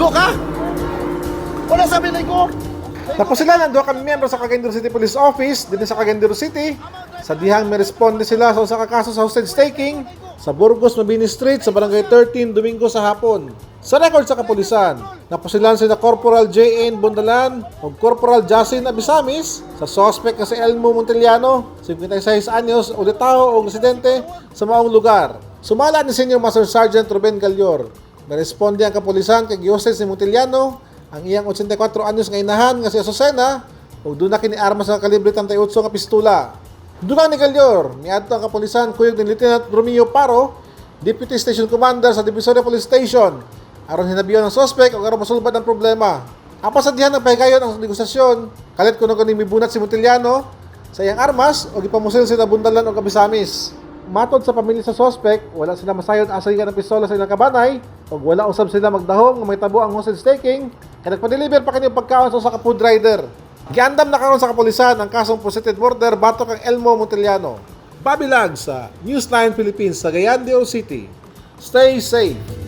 Naigo ka? Wala sabi naigo. Napusilan ang duha ka miyembro sa Cagayan de Oro City Police Office dinhi sa Cagayan de Oro City sa dihang miresponde sila sa usa ka kaso sa hostage taking sa Burgos Mabini Street sa Barangay 13, Domingo sa hapon. Sa record sa kapulisan, napusilan sina Corporal J.N. Bondalan ug Corporal Justin Abisamis sa suspect nga si Elmo Montellano, 56 anyos, ulitawo og residente sa maong lugar. Sumala ni Senior Master Sergeant Ruben Galior. Naresponde ang kapulisan kay gihostage ni Montellano ang iyang 84 anyos nga inahan nga si Azucena ug duna kini armas nga kalibre 38 nga pistola. Dugang ni Galior, miadto ang kapulisan kuyog ni Lieutenant Romeo Paro, Deputy Station Commander sa Divisoria Police Station, aron hinabiyon ang suspect ug aron masulbad ang problema. Apan sa diha nagpahigayon ang negosasyon, kalit kuno kani mibunat si Montellano sa iyang armas ug gipamusil sila Bundalan og Abisamis. Matod sa pamilya sa suspect, wala sila masayod asa gikan ang pistola sa ilang kabanay ug wala usab sila magdahom nga mahitabo ang hostage taking kay nagpa-deliver pa kini og pagkaon sa usa ka food rider. Giandam na karon sa kapulisan ang kasong frustrated murder batok kang Elmo Montellano. Bobby Lag sa News 9 Philippines sa Cagayan de Oro City. Stay safe.